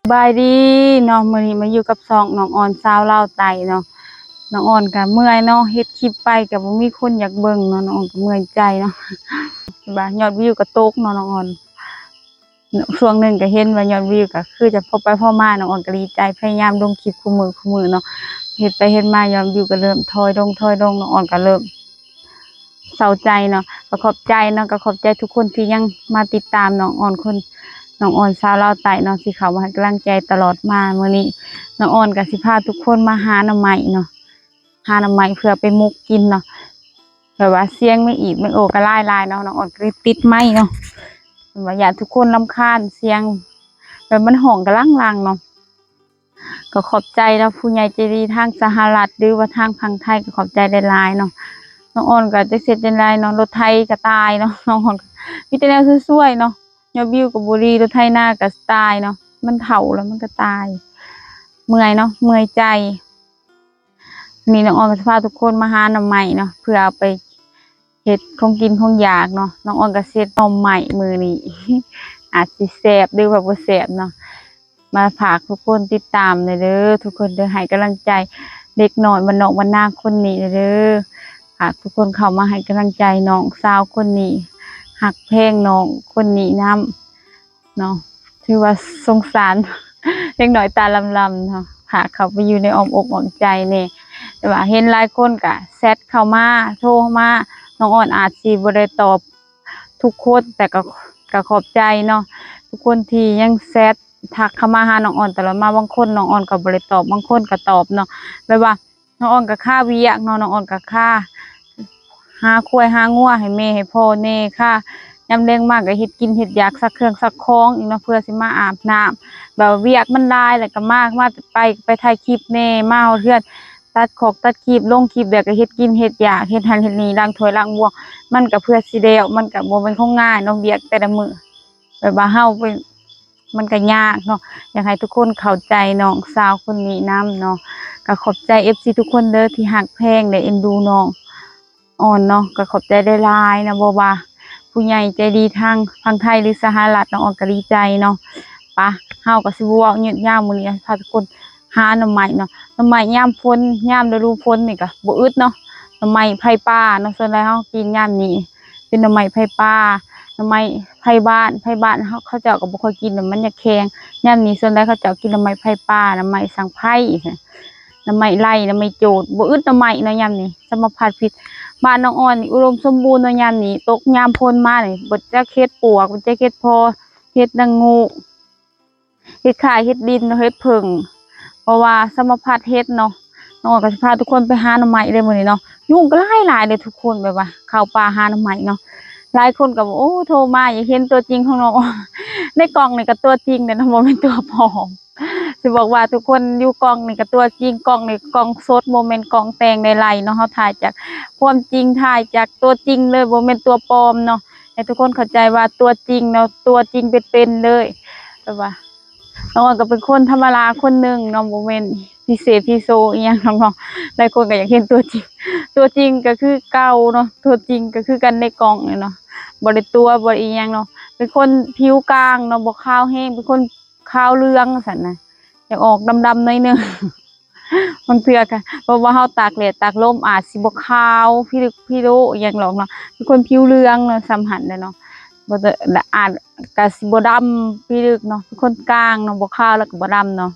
ສະບາຍດີເນາະ ມື້ນີ້ມາຢູ່ກັບຊ່ອງນ້ອງອອນຊາວລາວໃຕ້ເນາະ. ນ້ອງອອນກະເມື່ອຍເນາະ ເຮັດຄລິບໄປກະບໍ່ມີຄົນຢາກເບິ່ງເນາະ ນ້ອງອອນກະເມື່ອຍໃຈເນາະ ວ່າຍອດວິວກະຕົກເນາະ ນ້ອງອອນ. ຊ່ວງໜຶ່ງກະເຫັນວ່າຍອດວິວກະຄືຈະພໍໄປພໍມາ ນ້ອງອອນກະດີໃຈ ພະຍາຍາມລົງຄລິບຄູ່ມື້ຄູ່ມື້ເນາະ ເຮັດໄປເຮັດມາຍອດວິວກະເລີ່ມຖອຍລົງ ຖອຍລົງ ນ້ອງອອນກະເລີ່ມເສົ້າໃຈເນາະ. ກະຂອບໃຈເນາະ ກະຂອບໃຈທຸກຄົນທີ່ຍັງມາຕິດຕາມນ້ອງອອນຄົນ ນ້ອງອອນຊາວລາວໃຕ້ເນາະ ທີ່ເຂົ້າມາໃຫ້ກຳລັງໃຈຕະຫຼອດມາ. ມື້ນີ້ນ້ອງອອນກະຊິພາທຸກຄົນມາຫາໜໍ່ໄມ້ເນາະ ຫາໜໍ່ໄມ້ເພື່ອໄປໝົກກິນເນາະ. ແບບວ່າສຽງແມງອີດແມງໂອກະຫຼາຍໆເນາະ ນ້ອງອອນກະເລີຍປິດໄມເນາະ ແບບວ່າຢ້ານທຸກຄົນລຳຄານສຽງ ແບບມັນຮ້ອງກະລັງໆເນາະ. ກະຂອບໃຈເນາະ ຜູ້ໃຫຍ່ໃຈດີທາງສະຫະລັດ ຫຼືວ່າທາງຝັ່ງໄທ ກະຂອບໃຈຫຼາຍໆເນາະ. ນ້ອງອອນກະຈັກຊິເຮັດຈັ່ງໃດເນາະ ລົດໄຖກະຕາຍເນາະ ນ້ອງອອນກະມີແຕ່ແນວຊ່ວຍໆເນາະ. ຍອດວິວກະບໍ່ດີ ລົດໄຖນາກະຕາຍເນາະ ມັນເຖົ້າແລ້ວມັນກະຕາຍ ເມື່ອຍເນາະ ເມື່ອຍໃຈ. ນີ້ນ້ອງອອນກະຊິພາທຸກຄົນມາຫາໜໍ່ໄມ້ເນາະ ເພື່ອເອົາໄປເຮັດຂອງກິນຂອງຢາກເນາະ. ນ້ອງອອນກະຊິເຮັດໜໍ່ໄມ້ມື້ນີ້ ອາດຊິແຊບ ຫຼືວ່າບໍ່ແຊບເນາະ. ມາຝາກທຸກຄົນຕິດຕາມແດ່ເດີ ທຸກຄົນເດີ ໃຫ້ກຳລັງໃຈເດັກນ້ອຍບ້ານນອກບ້ານນາຄົນນີ້ແດ່ເດີ. ຝາກທຸກຄົນເຂົ້າມາໃຫ້ກຳລັງໃຈນ້ອງສາວຄົນນີ້ ຮັກແພງນ້ອງຄົນນີ້ນຳເນາະ. ຖືວ່າສົງສານເດັກນ້ອຍຕາລຳໆເນາະ ຝາກເຂົ້າໄປຢູ່ໃນອ້ອມອົກອ້ອມໃຈແດ່. ແຕ່ວ່າເຫັນຫຼາຍຄົນກະແຊັດເຂົ້າມາ ໂທມາ ນ້ອງອອນອາດຊິບໍ່ໄດ້ຕອບທຸກຄົນ ແຕ່ກະ ກະຂອບໃຈເນາະ ທຸກຄົນທີ່ຍັງແຊັດ ທັກເຂົ້າມາຫານ້ອງອອນຕະຫຼອດມາ. ບາງຄົນນ້ອງອອນກະບໍ່ໄດ້ຕອບ ບາງຄົນກະຕອບເນາະ ແບບວ່ານ້ອງອອນກະຄາວຽກເນາະ ນ້ອງອອນກະຄາຫາຄວາຍຫາງົວໃຫ້ແມ່ໃຫ້ພໍ່ແດ່ ຄາຍາມແລງມາກະເຮັດກິນເຮັດຢາກ ຊັກເຄື່ອງຊັກຂອງອີກເນາະ ເພື່ອຊິມາອາບນ້ຳ. ແບບວ່າວຽກມັນຫຼາຍ ແລ້ວກະມາ ມາໄປ ໄປຖ່າຍຄລິບແດ່ ມາຮອດເຮືອນ ຕັດຂອກຕັດຄລິບ ລົງຄລິບ ແລ້ວກະເຮັດກິນເຮັດຢາກ ເຮັດຫັ້ນເຮັດນີ້ ລ້າງຖ້ວຍລ້າງບ່ວງ ມັນກະເພື່ອຊິແລ້ວ ມັນກະບໍ່ແມ່ນຂອງງ່າຍເນາະ ວຽກແຕ່ລະມື້. ແບບວ່າເຮົາເປັນ ມັນກະຍາກເນາະ ຢາກໃຫ້ທຸກຄົນເຂົ້າໃຈນ້ອງສາວຄົນນີ້ນຳເນາະ. ກະຂອບໃຈເອັຟຊີທຸກຄົນເດີ ທີ່ຮັກແພງ ແລະ ເອັນດູນ້ອງອອນເນາະ ກະຂອບໃຈຫຼາຍໆນະ. ບໍ່ວ່າຜູ້ໃຫຍ່ໃຈດີທາງຝັ່ງໄທ ຫຼື ສະຫະລັດ ນ້ອງອອນກະດີໃຈເນາະ. ປະ ເຮົາກະຊິບໍ່ເວົ້າຍືດຍາວ ມື້ນີ້ພາທຸກຄົນຫາໜໍ່ໄມ້ເນາະ. ໜໍ່ໄມ້ຍາມຝົນ ຍາມລະດູຝົນນີ້ກະບໍ່ອຶດເນາະ ໜໍ່ໄມ້ໄຜ່ປ່າເນາະ. ສ່ວນຫຼາຍເຮົາກິນຍາມນີ້ ເປັນໜໍ່ໄມ້ໄຜ່ປ່າ ໜໍ່ໄມ້ໄຜ່ບ້ານ ໄຜ່ບ້ານເຮົາ ເຂົາເຈົ້າກະບໍ່ຄ່ອຍກິນ ມັນຢາກແຂງ. ຍາມນີ້ສ່ວນຫຼາຍເຂົາເຈົ້າກິນໜໍ່ໄມ້ໄຜ່ປ່າ ໜໍ່ໄມ້ສັງໄພ ໜໍ່ໄມ້ໄລ່ ໜໍ່ໄມ້ໂຈດ ບໍ່ອຶດໜໍ່ໄມ້ເນາະ. ຍາມນີ້ສຳມະພັດພິດ ບ້ານນ້ອງອອນນີ້ອຸດົມສົມບູນເນາະ. ຍາມນີ້ຕົກຍາມຝົນມານີ້ ບໍ່ຈັກເຫັດປວກ ບໍ່ຈັກເຫັດເຜາະ ເຫັດນາງງູກ ເຫັດຂ່າຍ ເຫັດດິນ ເຫັດເຜິ້ງ ເພາະວ່າສຳມະພັດເຫັດເນາະ. ນ້ອງອອນກະຊິພາທຸກຄົນໄປຫາໜໍ່ໄມ້ເດີມື້ນີ້ເນາະ. ຍຸງກະຫຼາຍໆເດີທຸກຄົນ ແບບວ່າເຂົ້າປ່າຫາໜໍ່ໄມ້ເນາະ. ຫຼາຍຄົນກະວ່າ ໂອ້ ໂທມາ ຢາກເຫັນຕົວຈິງຂອງນ້ອງອອນ ໃນກ້ອງນີ້ກະຕົວຈິງເດ້ເນາະ ບໍ່ແມ່ນຕົວປອມ. ຊິບອກວ່າທຸກຄົນ ຢູ່ກ້ອງນີ້ກະຕົວຈິງ ກ້ອງນີ້ກ້ອງສົດ ບໍ່ແມ່ນກ້ອງແຕ່ງໃດໆເນາະ. ເຮົາຖ່າຍຈາກຄວາມຈິງ ຖ່າຍຈາກຕົວຈິງເລີຍ ບໍ່ແມ່ນຕົວປອມເນາະ. ໃຫ້ທຸກຄົນເຂົ້າໃຈວ່າຕົວຈິງເນາະ ຕົວຈິງເປັນໆເລີຍ. ແບບວ່ານ້ອງອອນກະເປັນຄົນທຳມະດາຄົນໜຶ່ງເນາະ ບໍ່ແມ່ນພິເສດພິໂສອີ່ຫຍັງດອກເນາະ. ຫຼາຍຄົນກະຢາກເຫັນຕົວຈິງ ຕົວຈິງກະຄືເກົ່າເນາະ ຕົວຈິງກະຄືກັນໃນກ້ອງນີ້ເນາະ ບໍ່ໄດ້ຕົວະ ບໍ່ໄດ້ອີ່ຫຍັງເນາະ. ເປັນຄົນຜິວກາງເນາະ ບໍ່ຂາວແຮງ ເປັນຄົນຂາວເຫຼືອງຊັ້ນນະ ຢາກອອກດຳໆໜ້ອຍໜຶ່ງ. ບາງເທື່ອກະ ເພາະວ່າເຮົາຕາກແດດຕາກລົມ ອາດຊິບໍ່ຂາວພິລຶກພິໂລອີ່ຫຍັງດອກເນາະ ເປັນຄົນຜິວເຫຼືອງເນາະ ສ່ຳຫັ້ນແຫຼະເນາະ. ບໍ່ ອາດກະຊິບໍ່ດຳພິລຶກເນາະ ເປັນຄົນກາງເນາະ ບໍ່ຂາວແລ້ວກະບໍ່ດຳເນາະ.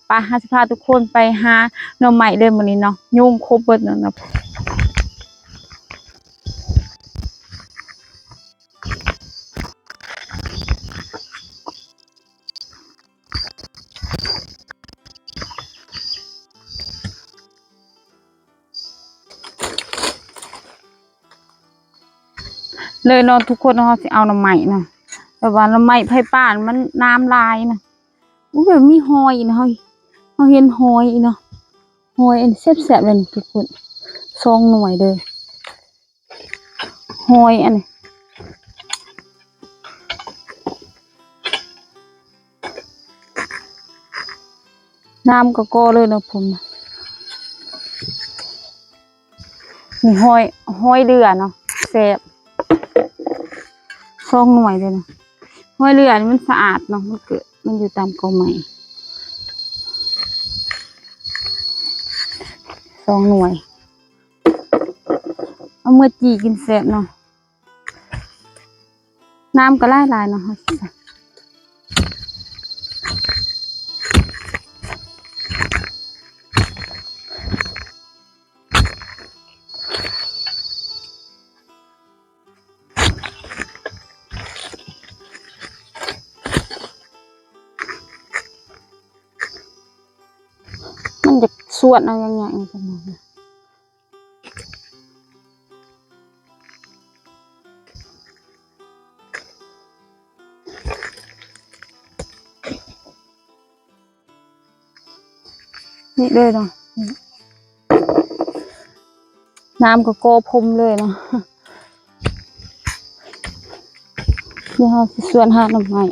ປະ ເຮົາຊິພາທຸກຄົນໄປຫາໜໍ່ໄມ້ເດີມື້ນີ້ເນາະ ຍຸງຄົບເບິດເນາະ. ເລີຍເນາະທຸກຄົນເນາະ ເຮົາຊິເອົາໜໍ່ໄມ້ເນາະ ແຕ່ວ່າໜໍ່ໄມ້ໄຜ່ປ່າມັນໜາມຫຼາຍເນາະ. ອຸ້ຍ ແບບມີຫອຍເນາະ ເຮົາ ເຮົາເຫັນຫອຍເນາະ ຫອຍອັນແຊບໆເລີຍນີ້ທຸກຄົນ ສອງໜ່ວຍເດີ. ຫອຍອັນນີ້ ນ້ຳກະກໍເລີຍເນາະ ພຸ້ນ ນີ້ຫອຍ ຫອຍເດືອເນາະ ແຊບ ສອງໜ່ວຍເລີຍເນາະ. ຫອຍເດືອນີ້ມັນສະອາດເນາະ ມັນເກີດ ມັນຢູ່ຕາມກົກໄມ້ ສອງໜ່ວຍ ເອົາເມືອຈີ່ກິນແຊບເນາະ. ນ້ຳກໍຫຼາຍໆເນາະ. ມັນຈະຊວນເອົາຫຍັງໆ ນີ້ເລີຍເນາະ ນ້ຳກໍກໍພົມເລີຍເນາະ. ດຽວເຮົາຊິຊວນຫາໜໍ່ໄມ້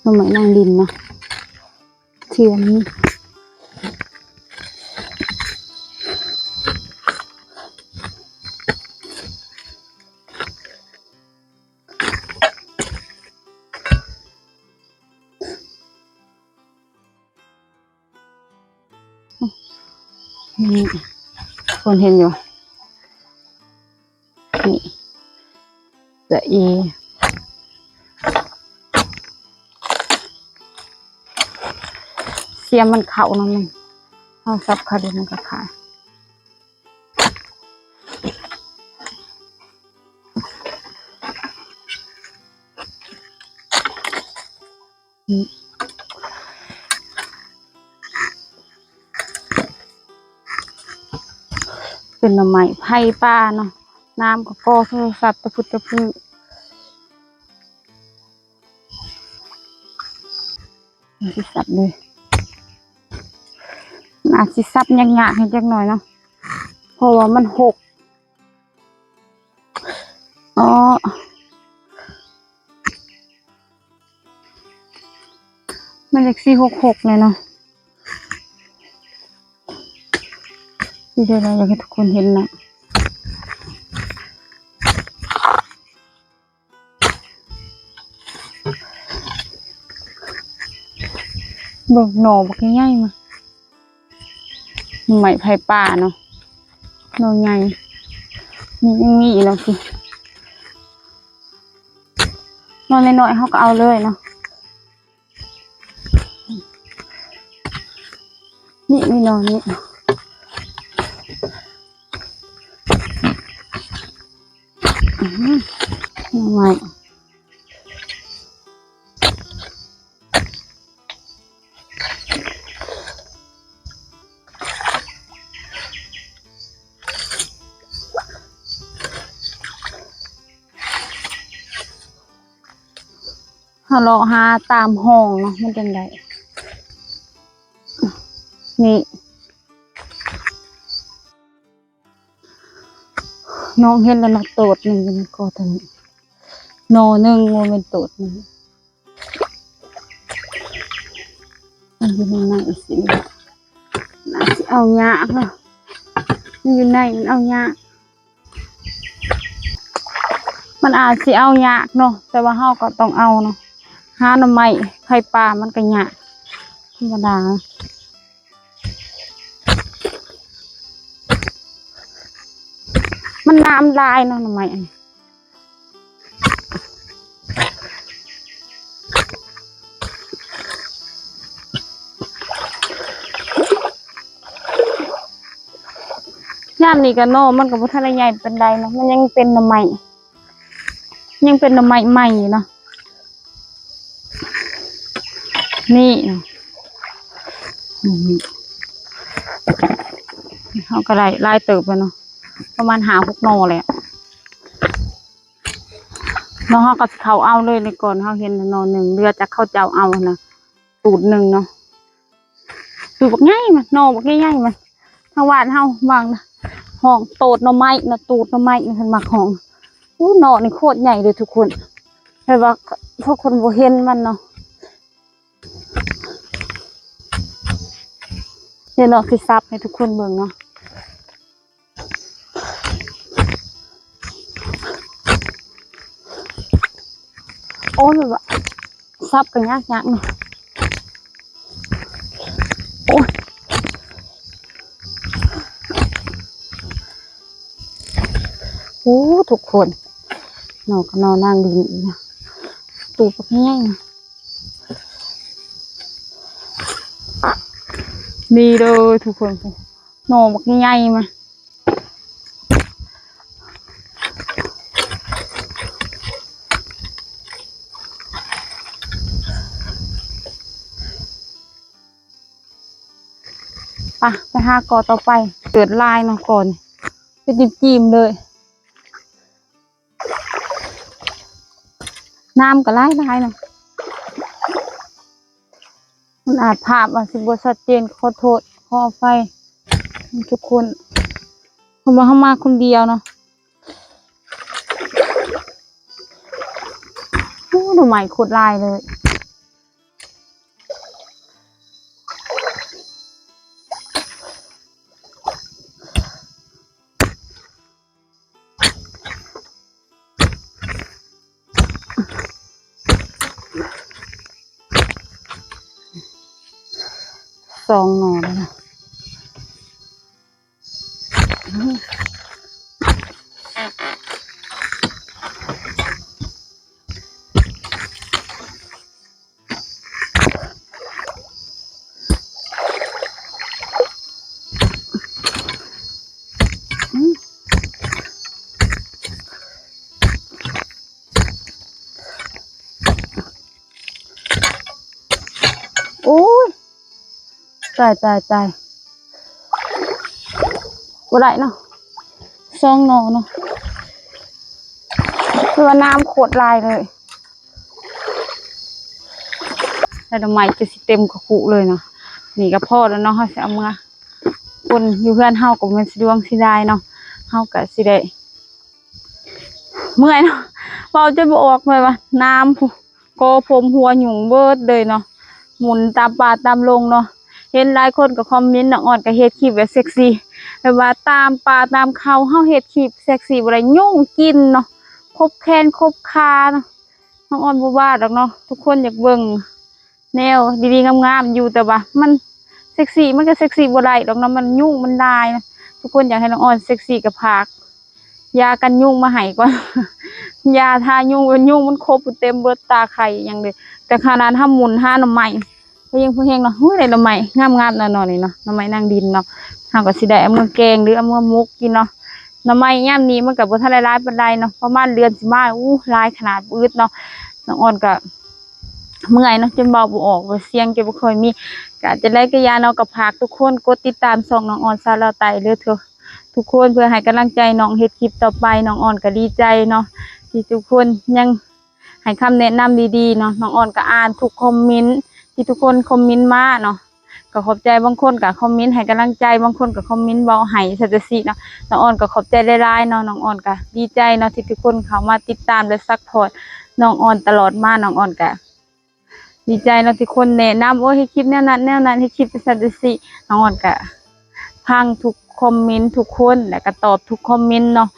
ໜໍ່ໄມ້ນາງດິນເນາະ ເທື່ອມີ. ນີ້ ທຸກຄົນເຫັນຢູ່ ນີ້ ສະເອ ສຽມມັນເຂົ້ານຳ ເຮົາສັບຂາດິນມັນກໍຂາຍ. ເປັນໜໍ່ໄມ້ໄຜ່ປ່າເນາະ ນ້ຳກໍກໍໂທລະສັບຕະພຶດຕະພຶດ. ມັນຊິສັບເລີຍ ມັນອາດຊິສັບຍາກໆໃຫ້ຈັກໜ້ອຍເນາະ ເພາະວ່າມັນຫົກ. ອໍ ໝາຍເລກສີ່ຫົກຫົກເລີຍເນາະ ຊິໄດ້ຫຼາຍ ຢາກໃຫ້ທຸກຄົນເຫັນນະ. ເບິ່ງໜໍ່ບັກໃຫຍ່ໆ ມາ ໜໍ່ໄມ້ໄຜ່ປ່າເນາະ ໜໍ່ໃຫຍ່ ນີ້ຍັງມີອີກເນາະ ຊິ ໜໍ່ນ້ອຍໆ ເຮົາກໍເອົາເລີຍເນາະ. ນີ້ ນີ້ເນາະ ນີ້ ອືມ ໜໍ່ໄມ້ ເຮົາເລາະຫາຕາມຮ່ອງເນາະ ມັນຈັ່ງໄດ້ ນີ້ ນ້ອງເຫັນແລ້ວເນາະ ໂຕດໜຶ່ງຢູ່ໃນກໍຕົວນີ້ ໜໍ່ໜຶ່ງ ບໍ່ແມ່ນໂຕດໜຶ່ງ ມັນຢູ່ໃນນັ້ນຊິ ໜ້າຊິເອົາຍາກເນາະ ມັນຢູ່ໃນ ມັນເອົາຍາກ. ມັນອາດຊິເອົາຍາກເນາະ ແຕ່ວ່າເຮົາກໍຕ້ອງເອົາເນາະ ຫາໜໍ່ໄມ້ໄຜ່ປ່າມັນກໍຍາກ ທຳມະດາ ມັນນ້ຳຫຼາຍເນາະ ໜໍ່ໄມ້ອັນນີ້. ຍາມນີ້ກໍໜໍ່ມັນກໍບໍ່ທັນໄດ້ໃຫຍ່ປານໃດເນາະ ມັນຍັງເປັນໜໍ່ໄມ້ ຍັງເປັນໜໍ່ໄມ້ໃໝ່ຢູ່ເນາະ ນີ້ເນາະ ນີ້ ເຮົາກໍໄດ້ຫຼາຍເຕີບແລ້ວເນາະ ປະມານຫ້າຫົກໜໍ່ແຫຼະ. ເນາະ ເຮົາກໍຊິເຂົ້າເອົາເລີຍ ໃນກ່ອນເຮົາເຫັນໜໍ່ໜຶ່ງ ເຫຼືອຈາກເຂົາເຈົ້າເອົາຫັ້ນນະ ຕູດໜຶ່ງເນາະ ຕູດບັກໃຫຍ່ມາ ໜໍ່ບັກໃຫຍ່ໆ ມາ ທາງບ້ານເຮົາບາງຫ້ອງໂຕດໜໍ່ໄມ້ນະ ຕູດໜໍ່ໄມ້ເພິ່ນມັກຮ້ອງ. ໂອ້ ໜໍ່ນີ້ໂຄດໃຫຍ່ເດ້ທຸກຄົນ ແຕ່ວ່າທຸກຄົນບໍ່ເຫັນມັນເນາະ ດຽວເນາະ ຊິສັບໃຫ້ທຸກຄົນເບິ່ງເນາະ. ໂອ້ຍ ແບບວ່າສັບກໍຍາກໆເນາະ ໂອ້ຍ ໂອ້ ທຸກຄົນ ໜໍ່ກະໜໍ່ນາງດິນອີກນະ ຕູບັກໃຫຍ່ນະ ນີ້ເດີທຸກຄົນ ໜໍ່ບັກໃຫຍ່ມາ. ປະ ໄປຫາກໍຕໍ່ໄປ ເກີດຫຼາຍເນາະ ກໍນີ້ເປັນຈິ້ມໆເລີຍ ນ້ຳກໍຫຼາຍໆເນາະ ມັນອາດພາບອາດຊິບໍ່ຊັດເຈນ ຂໍໂທດຂໍອະໄພທຸກຄົນ ເພາະວ່າເຮົາມາຄົນດຽວເນາະ. ໂອ້ ໜໍ່ໄມ້ໂຄດຫຼາຍເລີຍ ສອງໜໍ່ແລ້ວນະ. ໂອ້ຍ ຕາຍ ຕາຍ ຕາຍ ບໍ່ໄດ້ເນາະ ສອງໜໍ່ເນາະ ຄືວ່ານ້ຳໂຄດຫຼາຍເລີຍ ແລ້ວໜໍ່ໄມ້ກໍຊິເຕັມກະຄຸເລີຍເນາະ ນີ້ກໍພໍແລ້ວເນາະ ເຮົາຊິເອົາເມືອ ຄົນຢູ່ເຮືອນເຮົາກໍບໍ່ແມ່ນຊິດວງຊິດາຍເນາະ ເຮົາກໍຊິໄດ້ ເມື່ອຍເນາະ ເວົ້າຈົນບໍ່ອອກເລີຍວ່າ ນ້ຳພຸ້ນ ກໍຜົມຫົວຫຍຸ້ງເບິດເລີຍເນາະ ໝຸນຕາມປ່າຕາມດົງເນາະ ເຫັນຫຼາຍຄົນກໍຄອມເມັນ ນ້ອງອອນກໍເຮັດຄລິບແບບເຊັກຊີ ແບບວ່າຕາມປ່າຕາມເຂົາ ເຮົາເຮັດຄລິບເຊັກຊີບໍ່ໄດ້ ຍຸງກິນເນາະ ຄົບແຂນຄົບຂາເນາະ ນ້ອງອອນບໍ່ວ່າດອກເນາະ ທຸກຄົນຢາກເບິ່ງ ແນວດີໆງາມໆຢູ່ ແຕ່ວ່າມັນເຊັກຊີ ມັນກໍເຊັກຊີບໍ່ໄດ້ດອກເນາະ ມັນຍຸງມັນຫຼາຍນະ ທຸກຄົນຢາກໃຫ້ນ້ອງອອນເຊັກຊີກໍຝາກຢາກັນຍຸງມາໃຫ້ກ່ອນ ຢາທາຍຸງ ຍຸງມັນຄົບເຕັມເບິດຕາໄຂ່ຫຍັງເດ້ ແຕ່ຂະໜາດເຮົາໝຸນຫາໜໍ່ໄມ້ ພະເຮັງ ພະເຮັງເນາະ ໂອ້ຍ ໄດ້ໜໍ່ໄມ້ງາມໆເນາະ ໜໍ່ນີ້ເນາະ ໜໍ່ໄມ້ນາງດິນເນາະ ເຮົາກໍຊິໄດ້ເອົາເມືອແກງ ຫຼືເອົາເມືອໝົກກິນເນາະ ໜໍ່ໄມ້ຍາມນີ້ມັນກໍບໍ່ທັນໄດ້ຫຼາຍປານໃດເນາະ ປະມານເດືອນຊິມາ ອູ້ ຫຼາຍຂະໜາດ ບຶດເນາະ ນ້ອງອອນກໍ ເມື່ອຍເນາະ ຈົນເວົ້າບໍ່ອອກ ສຽງຈະບໍ່ຄ່ອຍມີ ກະຈັ່ງໃດກໍຢ່າເນາະ ກໍຝາກທຸກຄົນກົດຕິດຕາມຊ່ອງນ້ອງອອນສາວລາວໃຕ້ເດີ ທຸກຄົນ ເພື່ອໃຫ້ກຳລັງໃຈນ້ອງເຮັດຄລິບຕໍ່ໄປ ນ້ອງອອນກໍດີໃຈເນາະ ທີ່ທຸກຄົນຍັງໃຫ້ຄຳແນະນຳດີໆເນາະ ນ້ອງອອນກໍອ່ານທຸກຄອມເມັນທີ່ທຸກຄົນຄອມເມັນມາເນາະ ກໍຂອບໃຈ ບາງຄົນກໍຄອມເມັນໃຫ້ກຳລັງໃຈ ບາງຄົນກໍຄອມເມັນເວົ້າໃຫ້ ຊັ້ນຈັ່ງຊີ້ເນາະ ນ້ອງອອນກໍຂອບໃຈຫຼາຍໆເນາະ ນ້ອງອອນກໍດີໃຈເນາະ ທີ່ທຸກຄົນເຂົ້າມາຕິດຕາມ ແລະ ຊັບພອດນ້ອງອອນຕະຫຼອດມາ ນ້ອງອອນກໍ ດີໃຈເນາະ ທີ່ຄົນແນະນຳ ໂອ້ຍ ເຮັດຄລິບແນວນັ້ນແນວນັ້ນ ເຮັດຄລິບຈັ່ງຊັ້ນຈັ່ງຊີ້ ນ້ອງອອນກະຟັງທຸກຄອມເມັນທຸກຄົນ ແລ້ວກະຕອບທຸກຄອມເມັນເນາະ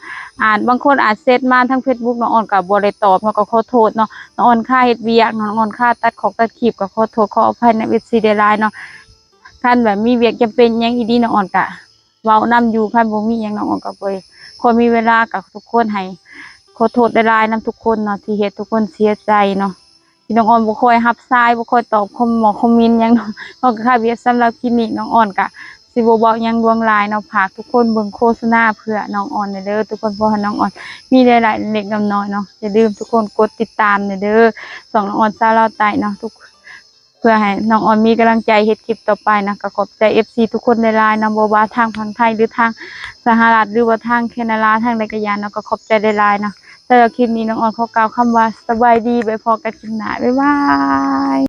ອ່ານ ບາງຄົນອາດແຊັດມາທາງເຟສບຸກ ນ້ອງອອນກະບໍ່ໄດ້ຕອບເນາະ ກະຂໍໂທດເນາະ ນ້ອງອອນຄາເຮັດວຽກເນາະ ນ້ອງອອນຄາຕັດຂອກຕັດຄລິບ ກະຂໍໂທດຂໍອະໄພນຳເອັຟຊີຫຼາຍໆເນາະ ຄັນແບບມີວຽກຈຳເປັນຫຍັງອີ່ຫຼີ ນ້ອງອອນກະ ເວົ້ານຳຢູ່ ຄັນບໍ່ມີຫຍັງ ນ້ອງອອນກໍບໍ່ຄ່ອຍມີເວລາ ກໍທຸກຄົນໃຫ້ຂໍໂທດຫຼາຍໆນຳທຸກຄົນເນາະ ທີ່ເຮັດທຸກຄົນເສຍໃຈເນາະ ທີ່ນ້ອງອອນບໍ່ຄ່ອຍຮັບສາຍ ບໍ່ຄ່ອຍຕອບຄອມເມັນຫຍັງເນາະ ນ້ອງກໍຄາວຽກ. ສຳລັບຄລິບນີ້ ນ້ອງອອນກໍຊິບໍ່ເວົ້າຫຍັງຫຼວງຫຼາຍເນາະ ຝາກທຸກຄົນເບິ່ງໂຄສະນາເພື່ອນ້ອງອອນແດ່ເດີ ທຸກຄົນ ເພາະວ່ານ້ອງອອນມີລາຍໄດ້ເລັກນ້ອຍເນາະ. ຢ່າລືມທຸກຄົນກົດຕິດຕາມແດ່ເດີ ຊ່ອງນ້ອງອອນສາວລາວໃຕ້ເນາະ ທຸກ ເພື່ອໃຫ້ນ້ອງອອນມີກຳລັງໃຈເຮັດຄລິບຕໍ່ໄປນະ. ກໍຂອບໃຈເອັຟຊີທຸກຄົນຫຼາຍໆເນາະ ບໍ່ວ່າທາງຝັ່ງໄທ ຫຼື ທາງສະຫະລັດ ຫຼືວ່າທາງແຄນາດາ ທາງໃດກໍຢ່າເນາະ ກໍຂອບໃຈຫຼາຍໆເນາະ. ສຳລັບຄລິບນີ້ ນ້ອງອອນຂໍກ່າວຄຳວ່າສະບາຍດີ ໄປພໍ້ກັນຄລິບໜ້າ ບາຍບາຍ.